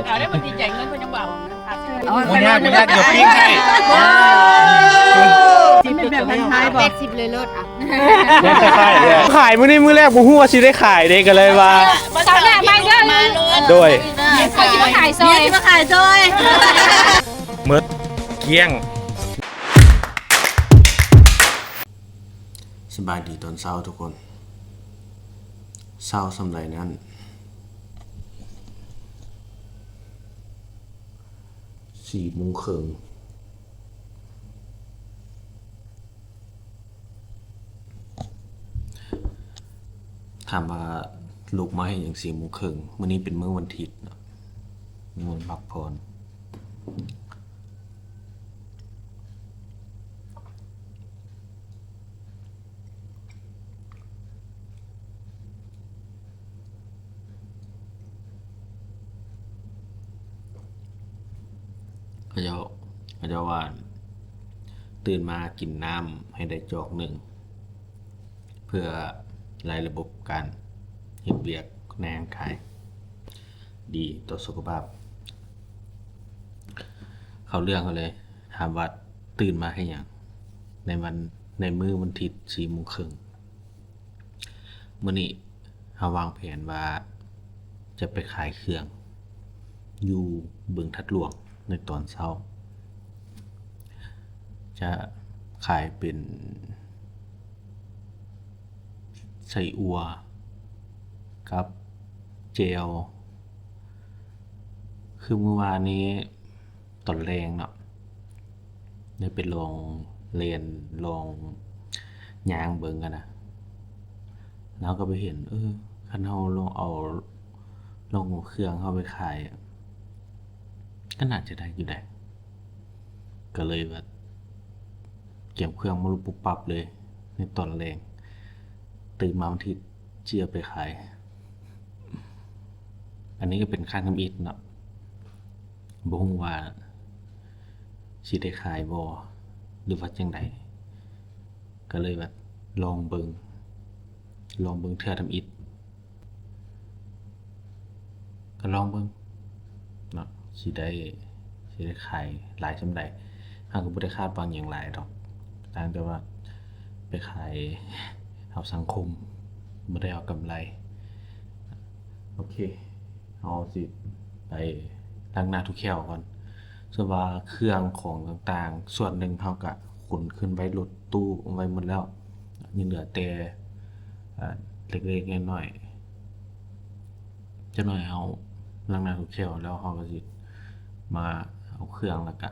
ເອົາໄດ້ບໍ່ດີໃຈເງິນເພິ່ນຍັງບໍ່ເອົາ. ບໍ່ຍາກ ບໍ່ຍາກ ດຽວປີ້ງໃຫ້. ຊິເປັນແບບໄທໆບໍ່? ແປດສິບເລີຍໂລດອ່ະ. ຂາຍມື້ນີ້ມື້ແລກ ບໍ່ຮູ້ວ່າຊິໄດ້ຂາຍເດ້ ກໍເລີຍວ່າ ເສົາໜ້າມາເດີ. ໂດຍ ຂ້ອຍຊິມາຂາຍຊອຍ ມາຂາຍຊອຍ. ໝົດ ກ້ຽງ. ສະບາຍດີຕອນເຊົ້າທຸກຄົນ. ເຊົ້າສ່ຳໃດນັ້ນ? ສີ່ໂມງເຄິ່ງ. ຖາມວ່າລຸກມາເຮັດຫຍັງສີ່ໂມງເຄິ່ງ? ມື້ນີ້ເປັນມື້ວັນທິດເນາະ, ມື້ວັນພັກຜ່ອນ. ເຂົາເຈົ້າ ເຂົາເຈົ້າວ່າ ຕື່ນມາກິນນ້ຳໃຫ້ໄດ້ຈອກໜຶ່ງ ເພື່ອໄລ່ລະບົບການເຮັດວຽກໃນຮ່າງກາຍ ດີຕໍ່ສຸຂະພາບ. ເຂົ້າເລື່ອງເຮົາເລີຍ, ຖາມວ່າຕື່ນມາເຮັດຫຍັງໃນວັນ ໃນມື້ວັນທິດສີ່ໂມງເຄິ່ງ? ມື້ນີ້ເຮົາວາງແຜນວ່າຈະໄປຂາຍເຄື່ອງຢູ່ບຶງທາດຫຼວງໃນຕອນເຊົ້າ. ຈະຂາຍເປັນໄສ້ອົ່ວກັບແຈ່ວ. ຄືມື້ວານນີ້ ຕອນແລງເນາະ ໄດ້ໄປລອງແລ່ນ ລອງຍ່າງເບິ່ງຫັ້ນນະ, ລາວກໍໄປເຫັນ ເອີ ຄັນເຮົາລອງເອົາ ລອງເອົາເຄື່ອງເຮົາໄປຂາຍ ກໍໜ້າຈະໄດ້ຢູ່ໃດ໋. ກໍເລີຍວ່າກຽມເຄື່ອງມາລຸບປຸບປັບເລີຍໃນຕອນແລງ, ຕື່ນມາວັນທິດຊິເອົາໄປຂາຍ. ອັນນີ້ກໍເປັນຄັ້ງທຳອິດເນາະ. ບໍ່ຮູ້ວ່າຊິໄດ້ຂາຍບໍ່ ຫຼືວ່າຈັ່ງໃດ, ກໍເລີຍວ່າລອງເບິ່ງ ລອງເບິ່ງເທື່ອທຳອິດ, ກໍລອງເບິ່ງເນາະ ຊິໄດ້ ຊິໄດ້ຂາຍຫຼາຍສ່ຳໃດ. ເຮົາກໍບໍ່ໄດ້ຄາດຫວັງຫຍັງຫຼາຍດອກ, ຕ່າງແຕ່ວ່າໄປຂາຍເອົາສັງຄົມ ບໍ່ໄດ້ເອົາກຳໄລ. ໂອເຄ ເຮົາຊິໄປລ້າງໜ້າຖູແຂ້ວກ່ອນ. ສ່ວນວ່າເຄື່ອງຂອງຕ່າງໆ ສ່ວນໜຶ່ງເຮົາກະຂົນຂຶ້ນໄວ້ລົດຕູ້ໄວ້ໝົດແລ້ວ, ຍັງເຫຼືອແຕ່ ເອີ ເລັກໆນ້ອຍໆ. ຈັກໜ້ອຍເຮົາລ້າງໜ້າຖູແຂ້ວແລ້ວ ເຮົາກໍຊິມາເອົາເຄື່ອງ ແລ້ວກະ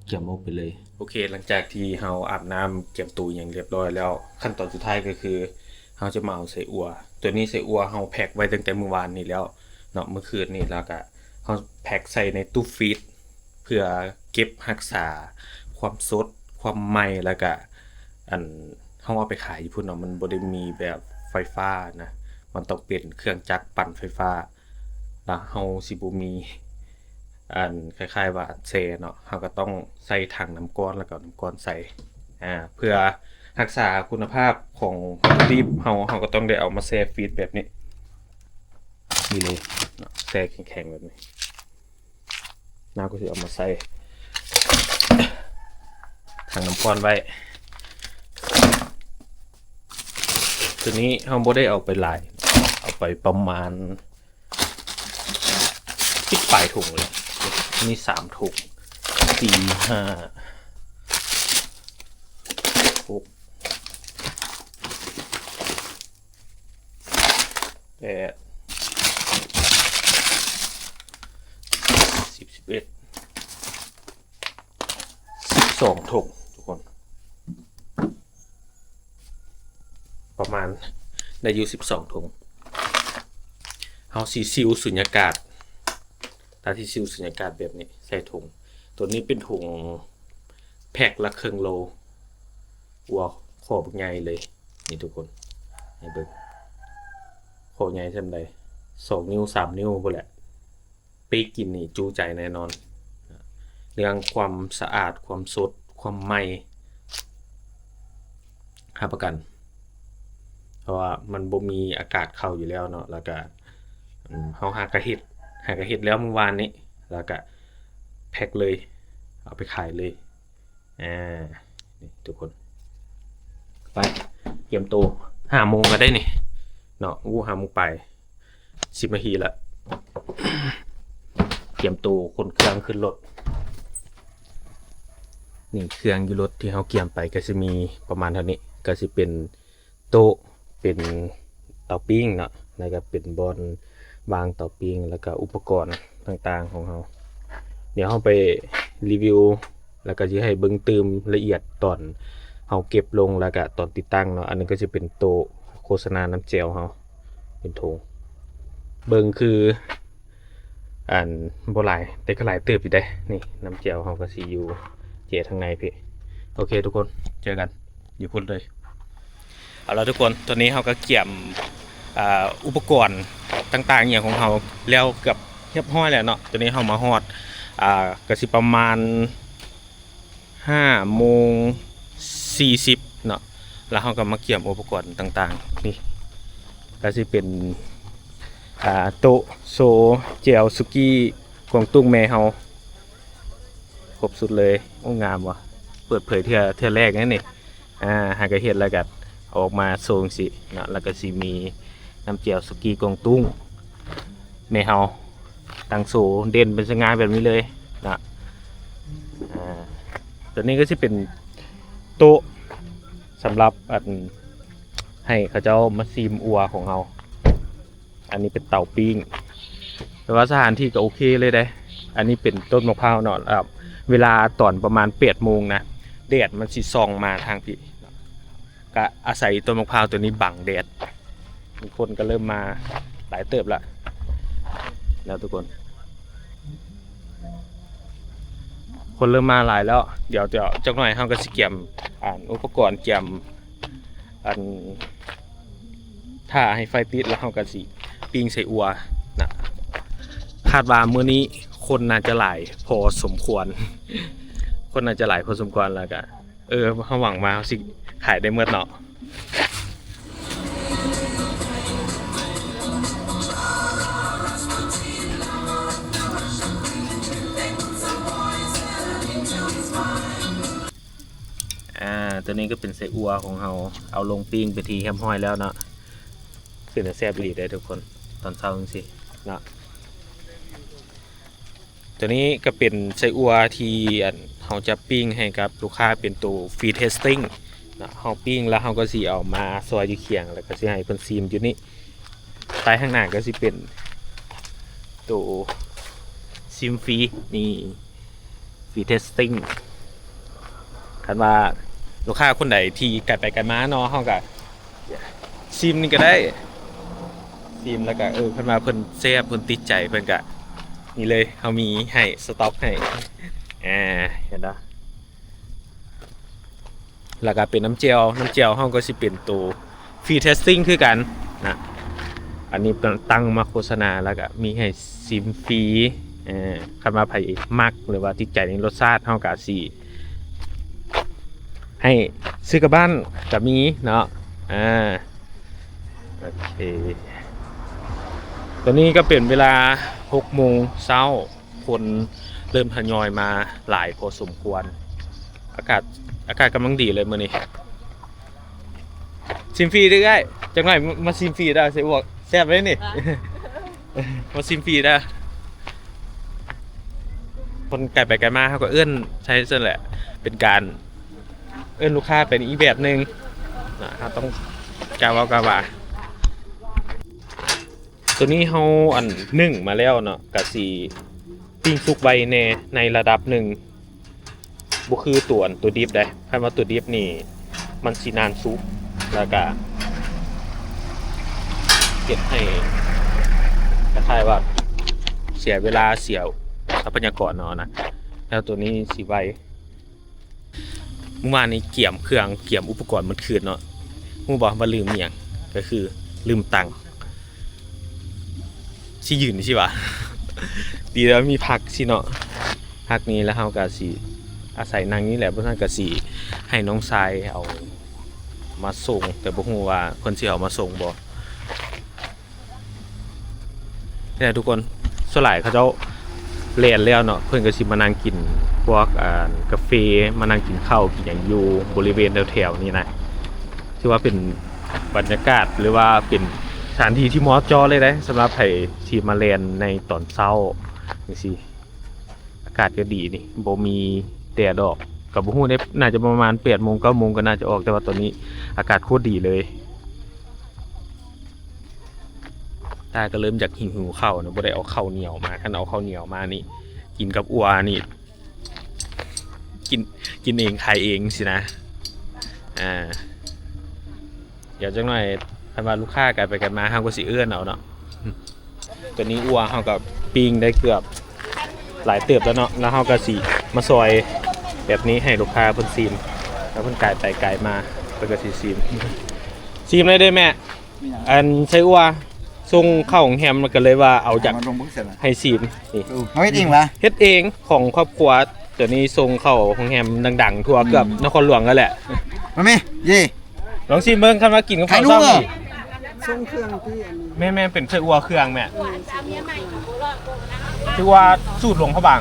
ກຽມອອກໄປເລີຍ. ໂອເຄ ຫຼັງຈາກທີ່ເຮົາອາບນ້ຳ ກຽມໂຕຫຍັງຮຽບຮ້ອຍແລ້ວ, ຂັ້ນຕອນສຸດທ້າຍກໍຄື ເຮົາຈະມາເອົາໄສ້ອົ່ວ. ຕົວນີ້ໄສ້ອົ່ວເຮົາແພັກໄວ້ຕັ້ງແຕ່ມື້ວານນີ້ແລ້ວເນາະ, ມື້ຄືນນີ້, ແລ້ວກະເຮົາແພັກໃສ່ໃນຕູ້ຟຣີດ ເພື່ອເກັບຮັກສາຄວາມສົດ ຄວາມໃໝ່, ແລ້ວກະ ອັນ ເຮົາເອົາໄປຂາຍຢູ່ພຸ້ນເນາະ, ມັນບໍ່ໄດ້ມີແບບໄຟຟ້ານະ, ມັນຕ້ອງເປັນເຄື່ອງຈັກປັ່ນໄຟຟ້າ. ແລ້ວເຮົາຊິບໍ່ມີ ອັນ ຄ້າຍໆວ່າອັນແຊ່ເນາະ, ເຮົາກໍຕ້ອງໃສ່ຖັງນ້ຳກ້ອນ ແລ້ວກໍເອົານ້ຳກ້ອນໃສ່ ອາ ເພື່ອຮັກສາຄຸນນະພາບຂອງວັດຖຸດິບເຮົາ, ເຮົາກໍຕ້ອງໄດ້ເອົາມາແຊ່ຟຣີດແບບນີ້ ນີ້ເລີຍເນາະ, ແຊ່ແຂງໆແບບນີ້. ນາກໍຊິເອົາມາໃສ່ຖັງນ້ຳກ້ອນໄວ້. ຕົວນີ້ເຮົາບໍ່ໄດ້ເອົາໄປຫຼາຍ, ເອົາໄປປະມານ ສິບປາຍຖົງເລີຍ. ມີສາມຖົງ ສີ່ ຫ້າ ຫົກ ແປດ ສິບ ສິບເອັດ ສິບສອງຖົງທຸກຄົນ. ປະມານໄດ້ຢູ່ສິບສອງຖົງ. ເຮົາຊິຊິວສຸນຍາກາດ, ຕາທີ່ຊິວສຸນຍາກາດແບບນີ້ໃສ່ຖົງ. ຕົວນີ້ເປັນຖົງແພັກລະເຄິ່ງໂລ. ອົ່ວ ຂໍ້ບັກໃຫຍ່ເລີຍ ນີ້ທຸກຄົນ ໃຫ້ເບິ່ງ ຂໍ້ໃຫຍ່ສ່ຳໃດ ສອງນິ້ວ ສາມນິ້ວພຸ້ນແຫຼະ. ປີ້ກິນນີ້ຈຸໃຈແນ່ນອນ. ເລື່ອງຄວາມສະອາດ ຄວາມສົດ ຄວາມໃໝ່ ຮັບປະກັນ, ເພາະວ່າມັນບໍ່ມີອາກາດເຂົ້າຢູ່ແລ້ວເນາະ, ແລ້ວກະ ເຮົາຫາກະເຮັດ ຫາກະເຮັດແລ້ວມື້ວານນີ້ ແລ້ວກະແພັກເລີຍ ເອົາໄປຂາຍເລີຍ. ອ່າ ນີ້ທຸກຄົນ ໄປ ກຽມໂຕ ຫ້າໂມງລະໄດ໋ນີ້ເນາະ. ໂອ້ ຫ້າໂມງປາຍ ສິບນາທີລະ ກຽມໂຕຂົນເຄື່ອງຂຶ້ນລົດ. ນີ້ເຄື່ອງຢູ່ລົດທີ່ເຮົາກຽມໄປກະຊິມີປະມານເທົ່ານີ້ ກະຊິເປັນ ໂຕະ ເປັນເຕົາປີ້ງເນາະ ແລ້ວກະເປັນບ່ອນວາງເຕົາປີ້ງ ແລ້ວກະອຸປະກອນຕ່າງໆຂອງເຮົາ. ດຽວເຮົາໄປຣີວິວ ແລ້ວກະຊິໃຫ້ເບິ່ງຕື່ມລະອຽດຕອນເຮົາເກັບລົງ ແລ້ວກະຕອນຕິດຕັ້ງເນາະ. ອັນນີ້ກະຊິເປັນໂຕະໂຄສະນານ້ຳແຈ່ວເຮົາ ເປັນຖົງ ເບິ່ງຄື ອັນ ບໍ່ຫຼາຍ ແຕ່ກະຫຼາຍເຕີບຢູ່ເດ້. ນີ້ ນ້ຳແຈ່ວເຮົາກະຊິຢູ່ເຈທາງໃນພີ້. ໂອເຄທຸກຄົນ ເຈີກັນຢູ່ພຸ້ນເລີຍ. ເອົາລະທຸກຄົນ ຕອນນີ້ເຮົາກະກຽມ ອາ ອຸປະກອນຕ່າງໆຫຍັງຂອງເຮົາແລ້ວເກືອບຮຽບຮ້ອຍແລ້ວເນາະ. ຕອນນີ້ເຮົາມາຮອດ ອາ ກະຊິປະມານ ຫ້າໂມງສີ່ສິບເນາະ ແລ້ວເຮົາກະມາກຽມອຸປະກອນຕ່າງໆ. ນີ້ກະຊິເປັນ ອາ ໂຕະໂຊແຈ່ວສຸກີກວາງຕຸ້ງແມ່ເຮົາ ຄົບຊຸດເລີຍ. ໂອ້ ງາມວ່າ ເປີດເຜີຍເທື່ອ ເທື່ອແລກເດ້ນີ້. ອາ ຫາກະເຮັດແລ້ວກະເອົາອອກມາໂຊຈັ່ງຊີ້ເນາະ ແລ້ວກະຊິມີນ້ຳແຈ່ວສຸກີກວາງຕຸ້ງ ແມ່ເຮົາຕັ້ງໂຊເດັ່ນເປັນສະຫງ່າແບບນີ້ເລີຍນະ. ອາ ໂຕນີ້ກະຊິເປັນໂຕະສຳລັບ ອັນ ໃຫ້ເຂົາເຈົ້າມາຊີມອົ່ວຂອງເຮົາ. ອັນນີ້ເປັນເຕົາປີ້ງ ແຕ່ວ່າສະຖານທີ່ກະໂອເຄເລີຍເດ້. ອັນນີ້ເປັນຕົ້ນໝາກພ້າວເນາະ ແລ້ວເວລາຕອນປະມານແປດໂມງນະ ແດດມັນຊິສ່ອງມາທາງພີ້. ກະອາໄສຕົ້ນໝາກພ້າວໂຕນີ້ບັງແດດ. ຄົນກະເລີ່ມມາຫຼາຍເຕີບລະເນາະທຸກຄົນ ຄົນເລີ່ມມາຫຼາຍແລ້ວ. ດຽວ ດຽວຈັກໜ້ອຍເຮົາກະຊິກຽມ ອັນ ອຸປະກອນ ກຽມ ອັນ ຖ້າໃຫ້ໄຟຕິດ ແລ້ວເຮົາກະຊິປີ້ງໃສ່ອົ່ວນະ. ຄາດວ່າມື້ນີ້ຄົນໜ້າຈະຫຼາຍພໍສົມຄວນ ຄົນໜ້າຈະຫຼາຍພໍສົມຄວນ ແລ້ວກະ ເອີ ເຮົາຫວັງວ່າເຮົາຊິຂາຍໄດ້ໝົດເນາະ. ອາ ໂຕນີ້ກະເປັນໄສ້ອົ່ວຂອງເຮົາ ເອົາລົງປີ້ງເປັນທີ່ຮຽບຮ້ອຍແລ້ວເນາະ. ເປັນຕາແຊບອີ່ຫຼີເດ້ທຸກຄົນ ຕອນເຊົ້າຈັ່ງຊີ້ເນາະ. ໂຕນີ້ກະເປັນໄສ້ອົ່ວທີ່ ອັນ ເຮົາຈະປີ້ງໃຫ້ກັບລູກຄ້າເປັນໂຕຟຣີເທສຕິງເນາະ. ເຮົາປີ້ງແລ້ວເຮົາກະຊິເອົາມາຊ່ອຍຢູ່ຄຽງ ແລ້ວກະຊິໃຫ້ເພິ່ນຊີມຢູ່ນີ້. ໃຕ້ຂ້າງໜ້າກະຊິເປັນໂຕຊີມຟຣີ ນີ້ ຟຣີເທສຕິງ. ຄັນວ່າລູກຄ້າຄົນໃດທີ່ໄກໄປໄກມາເນາະ ເຮົາກະຊີມນີ້ກະໄດ້ ຊີມແລ້ວກະ ເອີ ຄັນວ່າເພິ່ນແຊບ ເພິ່ນຕິດໃຈ ເພິ່ນກະນີ້ເລີຍ ເຮົາມີໃຫ້ ສະຕັອກໃຫ້. ອາ ເຫັນບໍ່? ແລ້ວກະເປັນນ້ຳແຈ່ວ ນ້ຳແຈ່ວເຮົາກະຊິເປັນໂຕຟຣີເທສຕິງຄືກັນນະ. ອັນນີ້ຕັ້ງມາໂຄສະນາ ແລ້ວກະມີໃຫ້ຊີມຟຣີ. ເອີ ຄັນວ່າໃຜມັກ ຫຼືວ່າຕິດໃຈໃນລົດຊາດ ເຮົາກະຊິໃຫ້ຊື້ກັບບ້ານກະມີເນາະ. ອາ ໂອເຄ ຕອນນີ້ກະເປັນເວລາຫົກໂມງເຊົ້າ ຄົນເລີ່ມທະຍອຍມາຫຼາຍພໍສົມຄວນ. ອາກາດ ອາກາດກຳລັງດີເລີຍມື້ນີ້. ຊີມຟຣີເດີ້ເອື້ອຍ ຈັກໜ້ອຍມາຊີມຟຣີເດີ້ ໃສ່ອວກ ແຊບເດ້ນີ້. ມາຊີມຟຣີເດີ້. ຄົນໄກໄປໄກມາ ເຮົາກະເອີ້ນໃສ່ຊັ້ນແຫຼະ ເປັນການເອີ້ນລູກຄ້າໄປອີກແບບໜຶ່ງນະ. ເຮົາຕ້ອງກ້າເວົ້າກ້າວ່າ. ໂຕນີ້ເຮົາ ອັນ ໜຶ້ງມາແລ້ວເນາະ ກະຊິປີ້ງສຸກໄວແດ່ໃນລະດັບໜຶ່ງ ບໍ່ຄືໂຕ ອັນ ໂຕດິບເດ້. ຄັນວ່າໂຕດິບນີ້ມັນຊິນານສຸກ ແລ້ວກະເຮັດໃຫ້ຄ້າຍໆວ່າເສຍເວລາ ເສຍຊັບພະຍາກອນເຮົານະ. ແລ້ວໂຕນີ້ຊິໄວ. ມື້ວານນີ້ກຽມເຄື່ອງ ກຽມອຸປະກອນໝົດຄືນເນາະ. ຮູ້ບໍ່ວ່າລືມອີ່ຫຍັງ? ກະຄືລືມຕັ່ງ ຊິຢືນຊິຫວາ. ດີແລ້ວມີພັກຊິເນາະ ພັກນີ້ແລ້ວເຮົາກະຊິອາໄສນັ່ງນີ້ແຫຼະ. ບໍ່ຊັ້ນກະຊິໃຫ້ນ້ອງຊາຍເອົາມາສົ່ງ ແຕ່ບໍ່ຮູ້ວ່າເພິ່ນຊິເອົາມາສົ່ງບໍ່. ນີ້ແຫຼະທຸກຄົນ ສ່ວນຫຼາຍເຂົາເຈົ້າແລ່ນແລ້ວເນາະ ເພິ່ນກໍຊິມານັ່ງກິນພວກ ອ່າ ກາເຟ ມານັ່ງກິນເຂົ້າກິນຫຍັງຢູ່ບໍລິເວນແຖວໆນີ້ນະ. ຖືວ່າເປັນບັນຍາກາດ ຫຼືວ່າເປັນສະຖານທີ່ທີ່ເໝາະເຈາະເລີຍເດ້ ສຳລັບໃຜທີ່ມາແລ່ນໃນຕອນເຊົ້າຈັ່ງຊີ້. ອາກາດກໍດີນີ້ ບໍ່ມີແດດອອກ ກໍບໍ່ຮູ້ເດ້ ໜ້າຈະປະມານແປດໂມງ ເກົ້າໂມງກໍໜ້າຈະອອກ ແຕ່ວ່າຕອນນີ້ອາກາດໂຄດດີເລີຍ. ຕາກໍເລີ່ມຢາກຫິວເຂົ້ານະ ບໍ່ໄດ້ເອົາເຂົ້າໜຽວມາ ຄັນເອົາເຂົ້າໜຽວມານີ້ ກິນກັບອົ່ວນີ້ ກິນ ກິນເອງຂາຍເອງຊີ້ນະ. ອ່າ ດຽວຈັກໜ້ອຍ ຄັນວ່າລູກຄ້າກັນໄປກັນມາ ເຮົາກໍຊິເອີ້ນເອົາເນາະ. ຕົວນີ້ອົ່ວເຮົາກໍປີ້ງໄດ້ເກືອບຫຼາຍເຕີບແລ້ວເນາະ ແລ້ວເຮົາກໍຊິມາຊອຍແບບນີ້ໃຫ້ລູກຄ້າເພິ່ນຊີມ ແລ້ວເພິ່ນກາຍໄປກາຍມາ ເພິ່ນກໍຊິຊີມ. ຊີມໄດ້ເດ້ແມ່. ອັນໃສ່ອົ່ວ ສົ່ງເຂົ້າໂຮງແຮມ ມັນກໍເລີຍວ່າເອົາຈາກ ໃຫ້ຊີມນີ້ ເຮົາເຮັດເອງຫວາ? ເຮັດເອງ ຂອງຄອບຄົວ. ຕົວນີ້ສົ່ງເຂົ້າໂຮງແຮມດັງໆ ທົ່ວເກືອບນະຄອນຫຼວງນັ້ນແຫຼະ. ມາແມ່ ເຢ ລອງຊີມເບິ່ງ ຄັນວ່າກິນກັບເຂົ້າເຊົ້ານີ້. ສົ່ງເຄື່ອງທີ່ອັນນີ້ ແມ່ນໆ ເປັນໄສ້ອົ່ວເຄື່ອງແມ່. ຖືວ່າສູດຫຼວງພະບາງ.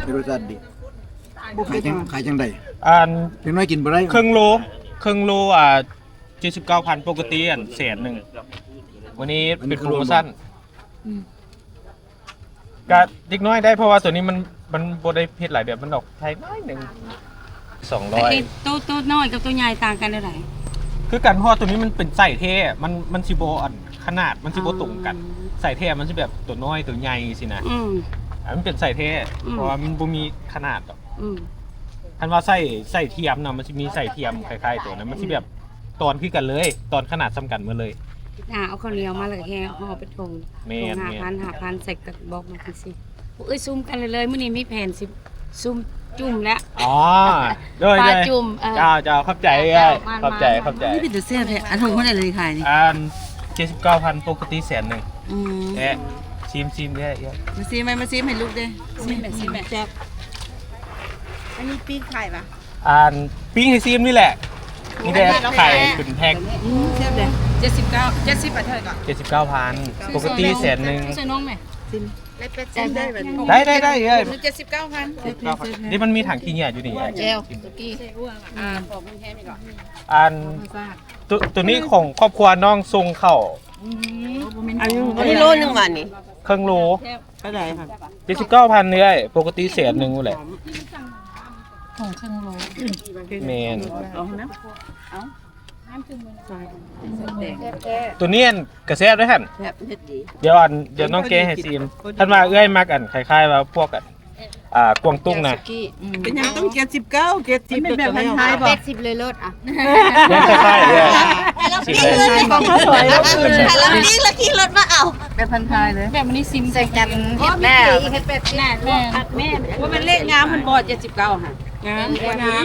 ເປັນລົດຊາດດີ. ຂາຍຈັ່ງ ຂາຍຈັ່ງໃດ? ອັນ ເດັກນ້ອຍກິນບໍ່ໄດ້. ເຄິ່ງໂລ ເຄິ່ງໂລ ອ່າ ເຈັດສິບເກົ້າພັນ ປົກກະຕິອັນແສນໜຶ່ງ ວັນນີ້ເປັນໂປຣໂມຊັນ. ອືມ ກະເດັກນ້ອຍໄດ້ ເພາະວ່າຕົວນີ້ມັນ ມັນບໍ່ໄດ້ເຜັດຫຼາຍ ແບບມັນອອກໄທໜ້ອຍໜຶ່ງ ສອງຮ້ອຍ. ໂຕ ໂຕນ້ອຍກັບໂຕໃຫຍ່ຕ່າງກັນແນວໃດ? ຄືກັນ ເພາະວ່າຕົວນີ້ມັນເປັນໄສ້ແທ້ ມັນ ມັນຊິບໍ່ ອັນ ຂະໜາດມັນຊິບໍ່ຕົງກັນ. ອໍ ໄສ້ແທ້ມັນຊິແບບຕົວນ້ອຍຕົວໃຫຍ່ຊີ້ນະ. ອືມ ອັນ ມັນເປັນໄສ້ແທ້ ອືມ ເພາະວ່າມັນບໍ່ມີຂະໜາດດອກ. ອືມ ຄັນວ່າໄສ້ ໄສ້ທຽມນະ ມັນຊິມີໄສ້ທຽມຄ້າຍໆຕົວນັ້ນ ມັນຊິແບບ ອືມ ຕອນຄືກັນເລີຍ ຕອນຂະໜາດສ່ຳກັນໝົດເລີຍ. ອ່າ ເອົາເຂົ້າໜຽວມາແລ້ວກໍແຫ່ຫໍ່ເປັນຖົງ. ແມ່ນ ຖົງຫ້າພັນ ແມ່ນ ຫ້າພັນ ໃສ່ກະບອກມາຈັ່ງຊີ້. ໂອ້ຍ ຊຸມກັນເລີຍ ມື້ນີ້ມີແຜນຊິຊຸມຈຸ້ມແລ້ວ. ອໍ ໂດຍ ປາຈຸ້ມ. ເອີ ເຈົ້າ ເຈົ້າ ຂອບໃຈເອື້ອຍ ຂອບໃຈ ຂອບໃຈ. ນີ້ເປັນຕາແຊບແທ້. ອັນຖົງເທົ່າໃດລະນີ້ຂາຍນີ້? ອັນ ເຈັດສິບເກົ້າພັນ ປົກກະຕິແສນໜຶ່ງ. ອືມ ແອະ ຊີມ ຊີມເອື້ອຍ ເອື້ອຍ ມາຊີມ ມາຊີມໃຫ້ ມາຊີມໃຫ້ລູກເດ້. ຊີມແໝ່ ຊີມແໝ່ ແຊບ. ອັນນີ້ປີ້ງຂາຍຫວາ? ອັນ ປີ້ງໃຫ້ຊີມນີ້ແຫຼະ ມີແຕ່ໄຂ່ເປັນແພັກ. ອືມ ແຊບເດ້. ເຈັດສິບເກົ້າ ເຈັດສິບ ບາດເທົ່າໃດກໍ? ເຈັດສິບເກົ້າພັນ ປົກກະຕິແສນໜຶ່ງ. ໃສ່ນ້ອງແມ່ ຊີມ ໄດ້ ໄດ້ ໄດ້ເອີຍ. ເຈັດສິບເກົ້າພັນ ເຈັດສິບເກົ້າພັນ. ນີ້ມັນມີຖັງຂີ້ເຫຍື້ອຢູ່ນີ້ ແກ້ວ ຕຸກີ້ ອ່າ ຂອງແຮມອີກເນາະ. ອັນ ໂຕ ໂຕນີ້ຂອງຄອບຄົວນ້ອງສົ່ງເຂົ້າ. ອືມ ອັນນີ້ໂລໜຶ່ງຫວານີ້? ເຄິ່ງໂລ. ເທົ່າໃດຄະ? ເຈັດສິບເກົ້າພັນເອື້ອຍ ປົກກະຕິແສນໜຶ່ງພຸ້ນແຫຼະ. ຂອງເຄິ່ງໂລ. ແມ່ນ. ເອົານະ ເອົາ ໂຕນີ້ອັນກະແຊບເດ້ຫັ້ນ. ແຊບ ເຮັດດີ. ດຽວອັນ ດຽວນ້ອງແກະໃຫ້ຊີມ. ຄັນວ່າເອື້ອຍມັກອັນຄ້າຍໆວ່າພວກອັນ ອ່າ ກວາງຕຸ້ງນະ. ເປັນຫຍັງຕ້ອງເຈັດສິບເກົ້າ ເຈັດສິບ ມັນເປັນແບບພັນທ້າຍບໍ່? ແປດສິບເລີຍໂລດ. ແມ່ນຄ້າຍໆເດ້. ໃຫ້ລາວປີ້ງເລີຍ ໃຫ້ລາວປີ້ງແລ້ວຂີ່ລົດມາເອົາ ແບບພັນທ້າຍເລີຍ. ແບບນີ້ຊິມໃສ່ກັນເຮັດແລ້ວ ເຮັດແບບນີ້. ແມ່ນ ແມ່ນ ວ່າມັນເລກງາມມັນບໍ່ ເຈັດສິບເກົ້າຫະ. ງາມ ງາມ.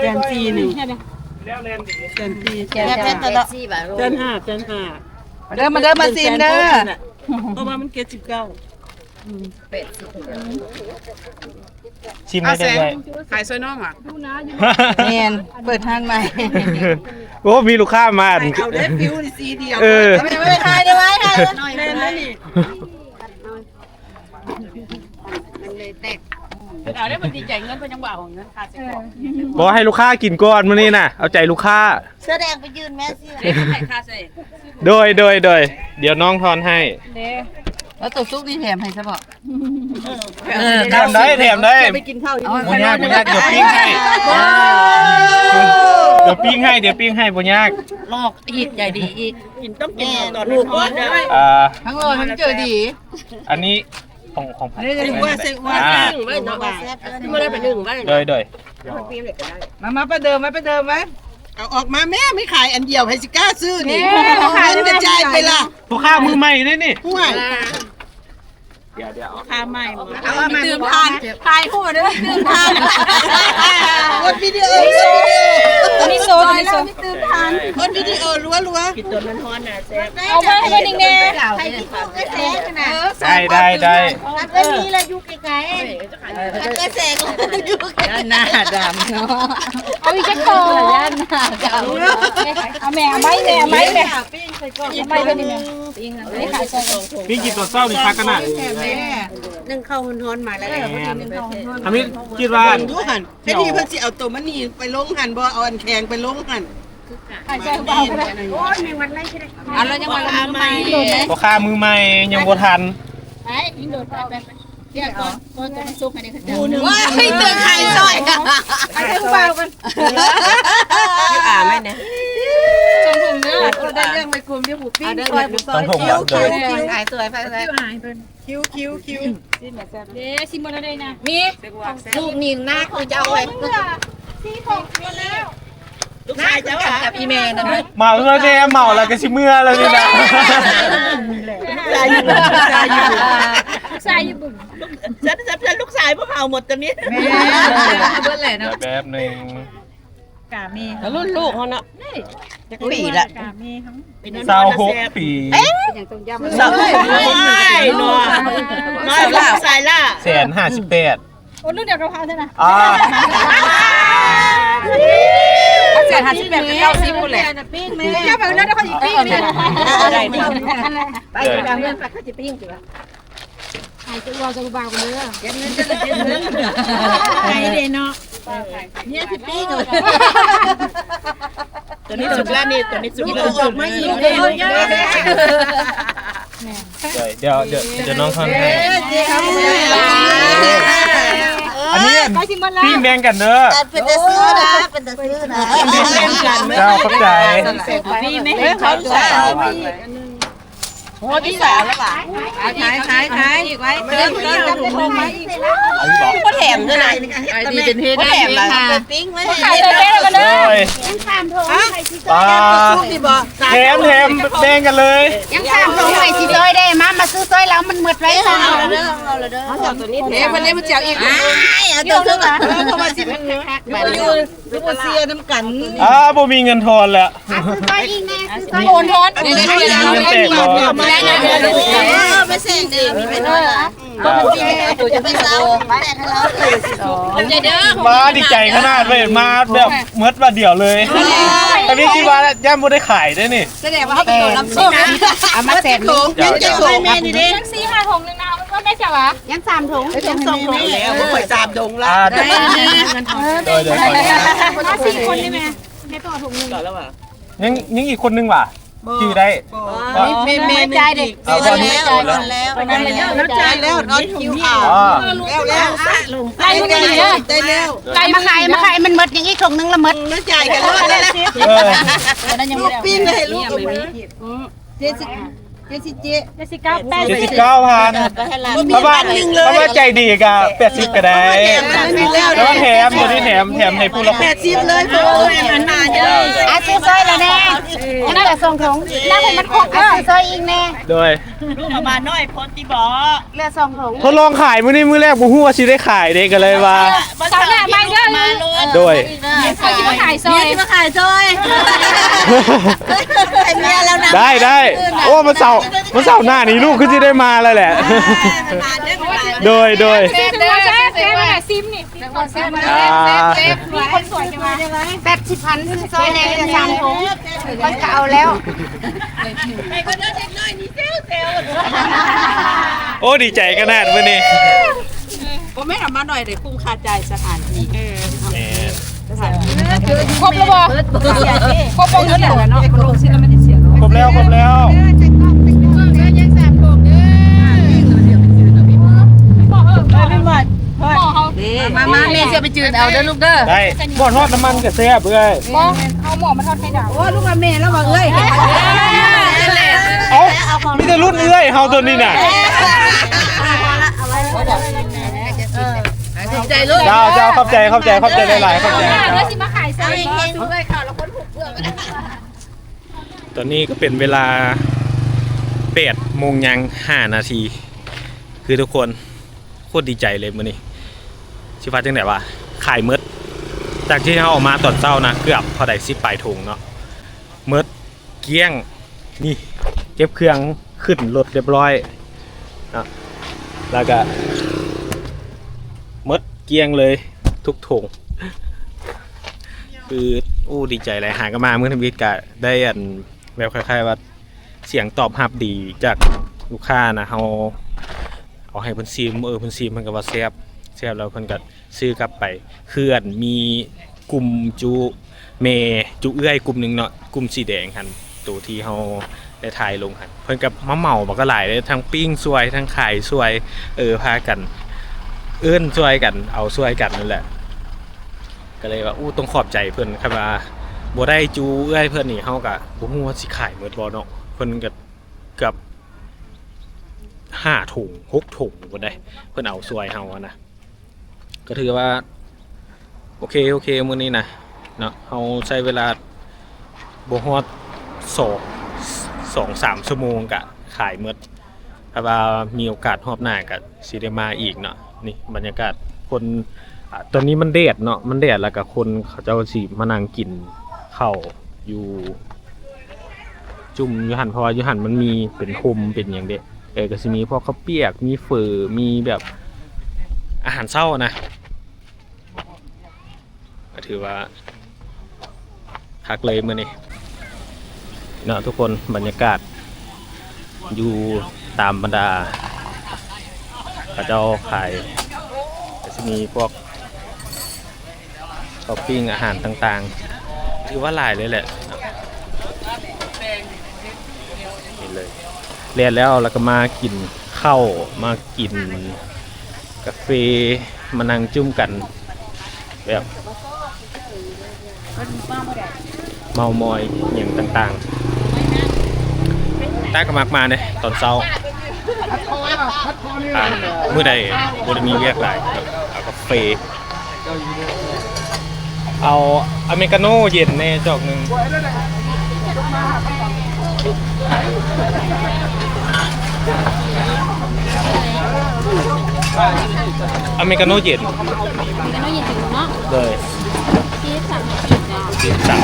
ແສນສີ່ໜຶ່ງ ແສນສີ່ ແສນຫ້າ ແສນຫ້າ. ເດີ ມາເດີ ມາຊີມເດີ. ເພາະວ່າມັນເຈັດສິບເກົ້າ. ອືມ ແປດສິບ. ຊີມໄດ້ເດີ. ຂາຍຊ່ອຍນ້ອງຫວາ? ແມ່ນ ເປີດຮ້ານໃໝ່. ໂອ້ ມີລູກຄ້າມາ. ເອົາເດ້ ຟິວນີ້ສີດຽວ. ເອີ ໄປ ໄປ ໄປ ໄປ. ແມ່ນແລ້ວນີ້ ມັນເລີຍແຕກ. ເອົາເດ້ ມັນດີໃຈເງິນ ເພິ່ນຍັງບໍ່ເອົາເງິນຄ່າໃສ່ກອງ. ບໍ່ ໃຫ້ລູກຄ້າກິນກ່ອນມື້ນີ້ນະ ເອົາໃຈລູກຄ້າ. ເສື້ອແດງໄປຢືນແມ່ຊິ. ໂດຍ ໂດຍ ໂດຍ ດຽວນ້ອງທອນໃຫ້. ເດ້ ແລ້ວໂຕສຸກນີ້ແຖມໃຫ້ຊະເບາະ. ເອີ ແຖມໄດ້ ແຖມໄດ້. ໄປກິນເຂົ້າຢູ່ ບໍ່ຍາກ ບໍ່ຍາກ ດຽວປີ້ງໃຫ້ ດຽວປີ້ງໃຫ້ ດຽວປີ້ງໃຫ້ ບໍ່ຍາກ. ຫຼອກອີກ ໃຈດີອີກ. ກິນຕ້ອງກິນຕອນຮ້ອນເດີ. ອ່າ ທັງຮ້ອນທັງເຈີດີ. ອັນນີ້ຂອງ ຂອງ ເອີ ວ່າເຊັງ ວ່າ ອ່າ ວ່າແຊບ ວ່າແຊບ ທີ່ບໍ່ໄດ້ໄປໜຶ້ງໄວ້. ໂດຍ ໂດຍ. ມາ ມາປະເດີມໄວ້ ປະເດີມໄວ້. ເອົາອອກມາແມ່ ໄມ່ຂາຍອັນດຽວ ໃຜຊິກ້າຊື້ນີ້? ເງິນກະຈ່າຍໄປລະ. ພໍ່ຄ້າມືໃໝ່ເດ້ນີ້. ຫ້ວຍ. ດຽວ ເອົາຄ່າໃໝ່ມາ ເອົາໃໝ່ ຕື່ມທານ ຖ່າຍຮູບເດີ ຕື່ມທານ ກົດວິດີໂອ ມີໂຊ ມີໂຊ ມີໂຊ ຕື່ມທານ ກົດວິດີໂອລັວໆ ກິນຕົວຮ້ອນໆນະແຊບ ເອົາມາໃຫ້ເພິ່ນອີກແດ່ ໃຫ້ກິນຕົວແຊບນະ ໄດ້ ໄດ້ ໄດ້ ອັນນີ້ລະຢູ່ ໄກໆ ເອີ ອັນກໍແສງຢູ່ ດ້ານໜ້າດຳເນາະ ເອົາອີກຈັກໂຕ ດ້ານໜ້າດຳ ເອົາແມ່ ເອົາໄມ້ແມ່ ເອົາໄມ້ແມ່ ເອົາໄມ້ເພິ່ນນີ້ແມ່ ປີ້ງກິນຕອນເຊົ້ານີ້ຄັກຂະໜາດ ໜຶ້ງເຂົ້າຮ້ອນໆມາແລ້ວ ເອີ ໜຶ້ງເຂົ້າຮ້ອນໆ ທຳອິດຄິດວ່າ ເບິ່ງດູຫັ້ນ ແຕ່ທີ່ເພິ່ນຊິເອົາໂຕມັນນີ້ໄປລົງຫັ້ນບໍ່ ເອົາອັນແຂງໄປລົງຫັ້ນ ໃສ່ເບົາກໍໄດ້ ໂອ້ຍ ແມງວັນໄລ່ ອັນລະຍັງວ່າລະມືໃໝ່ ພໍ່ຄ້າມືໃໝ່ຍັງບໍ່ທັນ ໄປ ຍິງໂດດໄປ ໄປ ໄປ ດຽວກ່ອນ ກ່ອນຕົວມັນສຸກໃຫ້ໄດ້ເຂົາເຈົ້າ ໂອ້ຍ ເຕີງຂາຍຊອຍ ໃຫ້ຜູ້ບ່າວກ່ອນ ຢູ່ອ່າໄວ້ແດ່ ສອງຖົງເດີ ໄດ້ເລື່ອງໄປກຸ່ມຢູ່ຜູ້ປີ້ງຊອຍຜູ້ຊອຍ ຄິວ ຄິວ ຂາຍສວຍ ຂາຍສວຍ ຄິວ ຄິວ ຄິວ ເດ້ ຊິໝົດແລ້ວເດ້ນະ ມີລູກນີ້ນາ ຂອງເຈົ້າເວີຍ ສີ່ຖົງໝົດແລ້ວ ລູກຊາຍເຈົ້າກັບອີ່ແມ່ນະ ເໝົາເທື່ອແດ່ ເໝົາແລ້ວກໍຊິເມືອແລ້ວນີ້ນະ ລູກຊາຍຢູ່ ລູກຊາຍຢູ່ ລູກຊາຍຢູ່ ລູກຊາຍບໍ່ເອົາໝົດຕົວນີ້ ແມ່ນ ເບິດແຫຼະເນາະ ແບບໜຶ່ງ ກາເມ ລຸ້ນລູກເຮົາເນາະ ຈັກປີລະ ກາເມເຮົາ ຊາວຫົກປີ ເປັນຫຍັງຕ້ອງຢ້ຳ ຊາວຫົກປີ ເນາະ ນ້ອຍ ສາຍຫຼ້າ ແສນຫ້າສິບແປດ ໂອ້ ລຸ້ນດຽວກັບເຮົາຊັ້ນນະ ອ່າ ແສນຫ້າສິບແປດ ເກົ້າສິບພຸ້ນແຫຼະ ເຈົ້າໄປເລີຍ ເຂົາຊິປີ້ງນີ້ ໄປຢູ່ກາງເຮືອນ ໄປ ເຂົາຊິປີ້ງຕິວະ ໃຫ້ເຈົ້າເວົ້າເຈົ້າຜູ້ບ່າວກ່ອນເດີ ເກັບເງິນ ເກັບເງິນ ໃຫ້ເດ້ເນາະ ເມຍຊິປີ້ງ ຕົວນີ້ສຸກແລ້ວນີ້ ຕົວນີ້ສຸກແລ້ວ ອອກມາອີກ ດຽວ ດຽວ ດຽວນ້ອງທອນໃຫ້ ອັນນີ້ປີ້ງແບ່ງກັນເດີ ເປັນຕາຊື້ນະ ເປັນຕາຊື້ນະ ເຈົ້າ ຂອບໃຈ ໂອ້ ທີ່ສາມແລ້ວຫວາ ຂາຍ ຂາຍ ຂາຍ ອີກໄວ້ ເຕີມອີກ ບໍ່ແຖມເດີນະ ຂາຍດີເປັນເທ ບໍ່ແຖມລະ ປີ້ງໄວ້ ຂາຍເຕີມແລ້ວເດີ ຍັງສາມຖົງ ປາ ແຖມ ແຖມ ແບ່ງກັນເລີຍ ຍັງສາມຖົງ ໃຜຊິຊ່ອຍແດ່ ມາ ມາຊື້ຊ່ອຍລາວ ມັນໝົດໄວ້ສາມຖົງ ເອົາຕົວນີ້ແຖມ ເດ້ ເພິ່ນເດ້ ເພິ່ນຊິເອົາອີກ ເອົາຕົວນີ້ ເອີ ເພາະວ່າຊິ ຢູ່ ຢູ່ ຢູ່ເຊີນຳກັນ ອ່າ ບໍ່ມີເງິນທອນແລ້ວ ອ່ະ ຊື້ຊ່ອຍອີກແນ່ ຊື້ຊ່ອຍ ໂອນທອນ ເອີ ໄປແຊງເດີ ມີໄປນອນລະ ເອີ ໄປເຊົາ ແຕກໃຫ້ລາວ ຂອບໃຈເດີ ວ້າ ດີໃຈຂະໜາດເວີຍ ມາແບບໝົດບາດດຽວເລີຍ ແຕ່ມີຄິດວ່າຢ້ານບໍ່ໄດ້ຂາຍເດ້ນີ້ ສະແດງວ່າເຮົາເປັນໂຕນຳໂຊກ ເອົາມາແສນໜຶ່ງ ເອົາມາແສນໜຶ່ງ ສີ່ຫ້າຖົງໜຶ່ງນະ ມັນບໍ່ແມ່ນຈ້ະຫວາ ຍັງສາມຖົງ ຍັງສອງຖົງ ແລ້ວ ຂ້ອຍສາມຖົງລະ ອ່າ ໄດ້ ໂດຍ ໂດຍ ມາສີ່ຄົນນີ້ແມ່ ໃຫ້ຕໍ່ຖົງໜຶ່ງ ຍັງ ຍັງອີກຄົນໜຶ່ງຫວາ? ບໍ່ ຈື່ໄດ້ ບໍ່ ບໍ່ ແມ່ ແມ່ ແມ່ຈ່າຍເດ້ ເອົາ ບໍ່ ແລ້ວ ແລ້ວ ແລ້ວ ຈ່າຍແລ້ວ ນອນຄິວ ອ່າ ແລ້ວ ແລ້ວ ໄລ່ມານີ້ເດີ ໄດ້ແລ້ວ ໄລ່ມາຂາຍ ມາຂາຍ ມັນໝົດ ຍັງອີກຖົງໜຶ່ງລະໝົດ ມາຈ່າຍກັນໂລດ ເອີ ລູກປີ້ງໃຫ້ລູກ ເຈັດສິບ ເຈັດສິບເຈັດ ເຈັດສິບເກົ້າ ແປດສິບ ເຈັດສິບເກົ້າພັນ ເພາະວ່າ ເພາະວ່າໃຈດີກະແປດສິບກະໄດ້ ແລ້ວແຖມ ຕົວນີ້ແຖມ ແຖມໃຫ້ຜູ້ລະ ແປດສິບເລີຍ ເພາະວ່າ ອ່ະ ຊື້ຊ່ອຍລະແນ່ ຍັງເຫຼືອສອງຖົງ ນັບໃຫ້ມັນຄົບ ອ່ະ ຊື້ຊ່ອຍອີກແນ່ ໂດຍ ລູກອອກມາໜ້ອຍໂພດຕິບໍ ເຫຼືອສອງຖົງ ທົດລອງຂາຍມື້ນີ້ມື້ແລກ ບໍ່ຮູ້ວ່າຊິໄດ້ຂາຍເດ້ ກະເລີຍວ່າ ເສົາໜ້າໃໝ່ເດີ ໂດຍ ເຂົາຊິມາຂາຍຊອຍ ເຂົາຊິມາຂາຍຊອຍ ໃຫ້ເມຍແລ້ວນະ ໄດ້ ໄດ້ ໂອ້ ວັນເສົາ ວັນເສົາໜ້ານີ້ລູກຄືຊິໄດ້ມາແລ້ວແຫຼະ ໂດຍ ໂດຍ ຊິມນີ້ ອ່າ ມີຄົນສວຍມາ ແປດສິບພັນ ຊອຍແດ່ ສາມຖົງ ຂ້ອຍກະເອົາແລ້ວ ໂອ້ ດີໃຈຂະໜາດມື້ນີ້ ບໍ່ແມ່ນເອົາມາໜ້ອຍເດ້ ຄຸ້ມຄ່າຈ່າຍສະຖານທີ່ ເອີ ແມ່ນ ຄົບແລ້ວບໍ່? ຄົບບໍ່ເງິນຫັ້ນນະເນາະ ຄົບແລ້ວ ຄົບແລ້ວ ເອີ ຍັງສາມຖົງເດີ ບໍ່ເອີ ບໍ່ເຮົາ ມາ ມາ ແມ່ຊິໄປຈືນເອົາເດີລູກເດີ ໄດ້ ໝໍ້ທອດນ້ຳມັນກະແຊບເອື້ອຍ ບໍ່ ເອົາໝໍ້ມາທອດໄຂ່ດາວ ໂອ້ ລູກວ່າແມ່ລາວວ່າເອື້ອຍ ເອົ້າ ມີແຕ່ລຸ້ນເອື້ອຍເຮົາຕົວນີ້ນະ ເອີ ຂອບໃຈລູກ ເຈົ້າ ເຈົ້າ ຂອບໃຈ ຂອບໃຈ ຂອບໃຈຫຼາຍໆ ຂອບໃຈ ເອີ ຊິມາຂາຍເຊິ່ງ ຕອນນີ້ກໍເປັນເວລາແປດໂມງຍັງຫ້ານາທີ ຄືທຸກຄົນ ໂຄດດີໃຈເລີຍມື້ນີ້ ຊິວ່າຈັ່ງໃດວະ ຂາຍໝົດ. ຈາກທີ່ເຮົາເອົາມາຕອນເຊົ້ານະ ເກືອບເທົ່າໃດ ສິບປາຍຖົງເນາະ ໝົດກ້ຽງ. ນີ້ເກັບເຄື່ອງຂຶ້ນລົດຮຽບຮ້ອຍເນາະ ແລ້ວກະໝົດກ້ຽງເລີຍທຸກຖົງ. ຄື ໂອ້ ດີໃຈຫຼາຍ ຫາກະມາມື້ທຳອິດກະໄດ້ອັນ ແບບຄ້າຍໆວ່າ ສຽງຕອບຮັບດີຈາກລູກຄ້ານະ ເຮົາເອົາໃຫ້ເພິ່ນຊີມ ເອີ ເພິ່ນຊີມ ເພິ່ນກະວ່າແຊບ ແຊບແລ້ວເພິ່ນກະຊື້ກັບໄປ. ຄືອັນມີກຸ່ມຈຸແມ່ຈຸເອື້ອຍກຸ່ມໜຶ່ງເນາະ ກຸ່ມສີແດງຫັ້ນ ໂຕທີ່ເຮົາໄດ້ຖ່າຍລົງຫັ້ນ ເພິ່ນກະມາເໝົາບັກຫຼາຍເລີຍ ທັງປີ້ງຊ່ວຍ ທັງຂາຍຊ່ວຍ ເອີ ພາກັນເອີ້ນຊ່ວຍກັນ ເອົາຊ່ວຍກັນນັ້ນແຫຼະ. ກະເລີຍວ່າ ໂອ້ ຕ້ອງຂອບໃຈເພິ່ນ ຄັນວ່າບໍ່ໄດ້ຈູເອື້ອຍເພິ່ນນີ້ ເຮົາກະບໍ່ຮູ້ວ່າຊິຂາຍໝົດບໍ່ເນາະ. ເພິ່ນກະເກືອບຫ້າຖົງ ຫົກຖົງພຸ້ນໃດ ເພິ່ນເອົາຊ່ວຍເຮົາຫັ້ນນະ. ກະຖືວ່າ ໂອເຄ ໂອເຄ ມື້ນີ້ນະເນາະ ເຮົາໃຊ້ເວລາບໍ່ຮອດສອງ ສອງສາມຊົ່ວໂມງກະຂາຍໝົດ. ຖ້າວ່າມີໂອກາດຮອບໜ້າກະຊິໄດ້ມາອີກເນາະ. ນີ້ບັນຍາກາດຄົນ ອາ ຕອນນີ້ມັນແດດເນາະ ມັນແດດ ແລ້ວກະຄົນເຂົາເຈົ້າຊິມານັ່ງກິນເຂົ້າຢູ່ຈຸ່ມຢູ່ຫັ້ນ ເພາະວ່າຢູ່ຫັ້ນມັນມີເປັນຮົ່ມເປັນຫຍັງເດ້. ເອີ ກະຊິມີພວກເຂົ້າປຽກ ມີເຝີ ມີແບບອາຫານເຊົ້ານະ. ກະຖືວ່າຄັກເລີຍມື້ນີ້ເນາະທຸກຄົນ. ບັນຍາກາດຢູ່ຕາມບັນດາເຂົາເຈົ້າຂາຍ ກະຊິມີພວກເຂົ້າປີ້ງ ອາຫານຕ່າງໆ ຖືວ່າຫຼາຍເລີຍແຫຼະ. ນີ້ເລີຍ ແລ່ນແລ້ວ ແລ້ວກະມາກິນເຂົ້າ ມາກິນກາເຟ ມານັ່ງຈຸ່ມກັນ ແບບເມົາມອຍຫຍັງຕ່າງໆ. ຕາກະມັກມາເດ້ຕອນເຊົ້າ ຖ້າມື້ໃດບໍ່ໄດ້ມີວຽກຫຼາຍ ເອົາກາເຟ ເອົາອາເມກາໂນເຢັນແດ່ຈອກໜຶ່ງ. ອາເມກາໂນເຢັນ ອາເມກາໂນເຢັນເນາະ. ໂດຍ ສີ່ສິບສາມ ສີ່ສິບສາມ.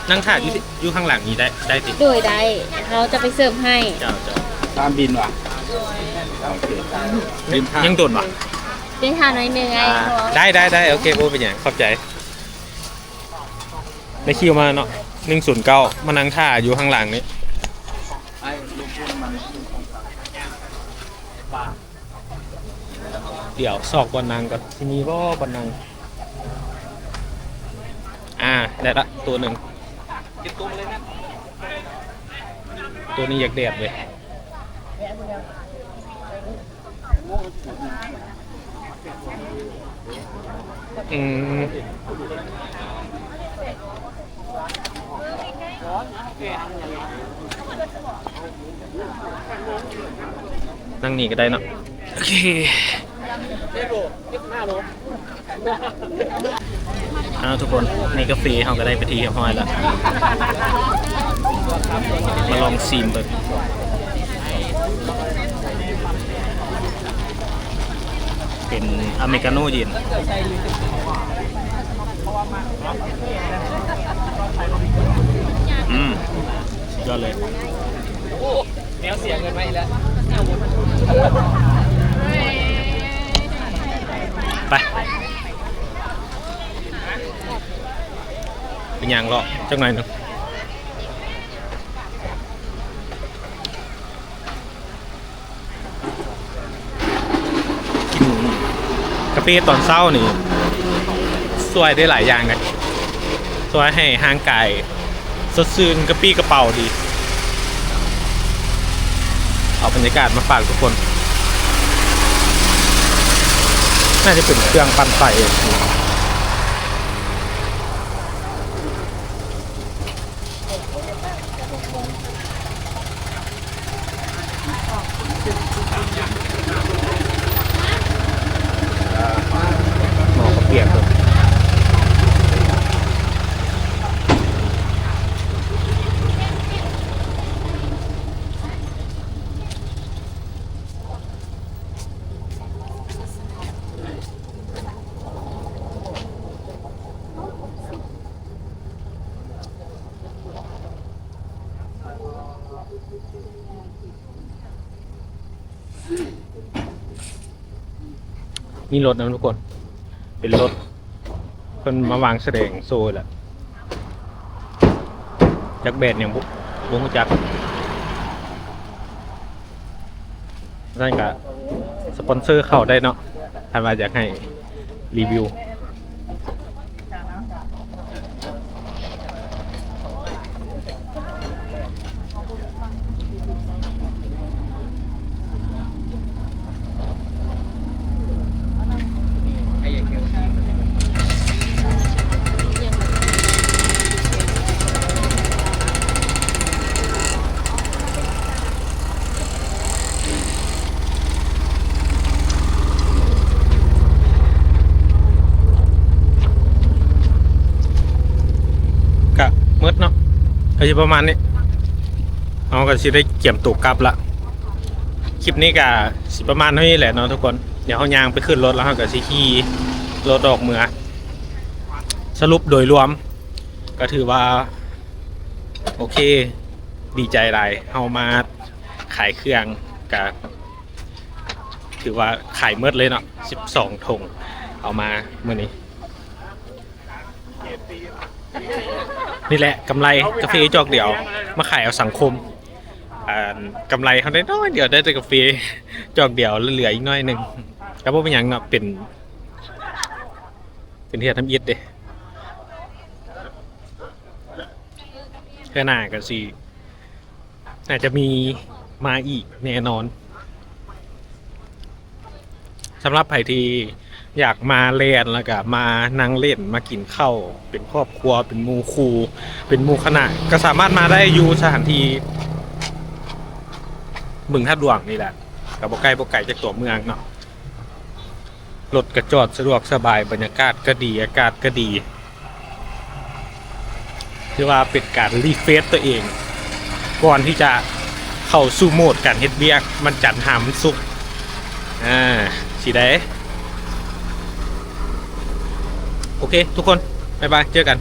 ນັ່ງຖ້າຢູ່ ຢູ່ຂ້າງຫຼັງນີ້ໄດ້ ໄດ້ຕິ? ໂດຍ ໄດ້ ເຮົາຈະໄປເສີບໃຫ້. ເຈົ້າ ເຈົ້າ. ສະໜາມບິນຫວາ? ໂອເຄ ຍັງດົນຫວາ? ໄປຖ້າໜ້ອຍໜຶ່ງໄອ້. ໄດ້ ໄດ້ ໄດ້ ໂອເຄ ບໍ່ເປັນຫຍັງ ຂອບໃຈ. ໄດ້ຄິວມາເນາະ ໜຶ່ງສູນເກົ້າ ມານັ່ງຖ້າຢູ່ຂ້າງຫຼັງນີ້. ດຽວຊອກບ່ອນນັ່ງກ່ອນ ຊິມີບໍ່ບ່ອນນັ່ງ. ອາ ໄດ້ລະ ໂຕໜຶ່ງ. ໂຕນີ້ຢາກແດດເວີຍ. ອືມ ນັ່ງນີ້ກະໄດ້ເນາະ. ໂອເຄ ເອົາທຸກຄົນ ນີ້ກາເຟເຮົາກະໄດ້ເປັນທີ່ຮຽບຮ້ອຍລະ ມາລອງຊີມເບິ່ງ. ເປັນອາເມກາໂນເຢັນ. ອືມ ສຸດຍອດເລີຍ. ໂອ້ ແນວເສຍເງິນມາອີກແລ້ວ. ໄປ ໄປຍ່າງເລາະຈັກໜ້ອຍໜຶ່ງ. ກິນກາເຟຕອນເຊົ້ານີ້ ຊ່ວຍໄດ້ຫຼາຍຢ່າງເດ້ ຊ່ວຍໃຫ້ຮ່າງກາຍສົດຊື່ນກະປີ້ກະເປົາດີ. ເອົາບັນຍາກາດມາຝາກທຸກຄົນ. ໜ້າຈະເປັນເຄື່ອງປັ່ນໄຟ. ໝໍ້ເຂົ້າປຽກເລີຍ. ມີລົດນຳທຸກຄົນ ເປັນລົດເພິ່ນມາວາງສະແດງໂຊແຫຼະ ຈັກແບຣນຫຍັງບໍ່ ບໍ່ຮູ້ຈັກ. ຊັ້ນກະສະປອນເຊີເຂົ້າໄດ້ເນາະ ຄັນວ່າຢາກໃຫ້ຣີວິວ. ກະໝົດເນາະ ກະຊິປະມານນີ້ ເຮົາກະຊິໄດ້ກຽມໂຕກັບລະ. ຄລິບນີ້ກະຊິປະມານເທົ່ານີ້ແຫຼະເນາະທຸກຄົນ ດຽວເຮົາຍ່າງໄປຂຶ້ນລົດ ແລ້ວເຮົາກະຊິຂີ່ລົດອອກເມືອ. ສະຫຼຸບໂດຍລວມກະຖືວ່າໂອເຄ ດີໃຈຫຼາຍ ເຮົາມາຂາຍເຄື່ອງກະ ຖືວ່າຂາຍໝົດເລີຍເນາະ ສິບສອງຖົງ ເອົາມາມື້ນີ້. ນີ້ແຫຼະກຳໄລ ກາເຟຈອກດຽວ ມາຂາຍເອົາສັງຄົມ. ອັນ ກຳໄລເຮົາໄດ້ໜ້ອຍດຽວ ໄດ້ແຕ່ກາເຟຈອກດຽວ ເຫຼືອອີກໜ້ອຍໜຶ່ງ ກະບໍ່ເປັນຫຍັງເນາະ ເປັນ ເປັນເຮັດທຳອິດເດ້. ເທື່ອໜ້າກະຊິ ໜ້າຈະມີມາອີກແນ່ນອນ. ສຳລັບໃຜທີ່ຢາກມາແລ່ນ ແລ້ວກະມານັ່ງຫຼິ້ນ ມາກິນເຂົ້າເປັນຄອບຄົວ ເປັນໝູ່ຄູ່ ເປັນໝູ່ຄະນະ ກະສາມາດມາໄດ້ຢູ່ສະຖານທີ່ບຶງທາດຫຼວງນີ້ແຫຼະ ກະບໍ່ໃກ້ບໍ່ໄກຈາກຕົວເມືອງເນາະ. ລົດກະຈອດສະດວກສະບາຍ ບັນຍາກາດກະດີ ອາກາດກະດີ ຖືວ່າເປັນການຣີເຟຣຊຕົວເອງ ກ່ອນທີ່ຈະເຂົ້າສູ່ໂໝດການເຮັດວຽກ ວັນຈັນຫາວັນສຸກ. ອາ ຊິໄດ້ ໂອເຄທຸກຄົນ ບາຍບາຍ ເຈີກັນ.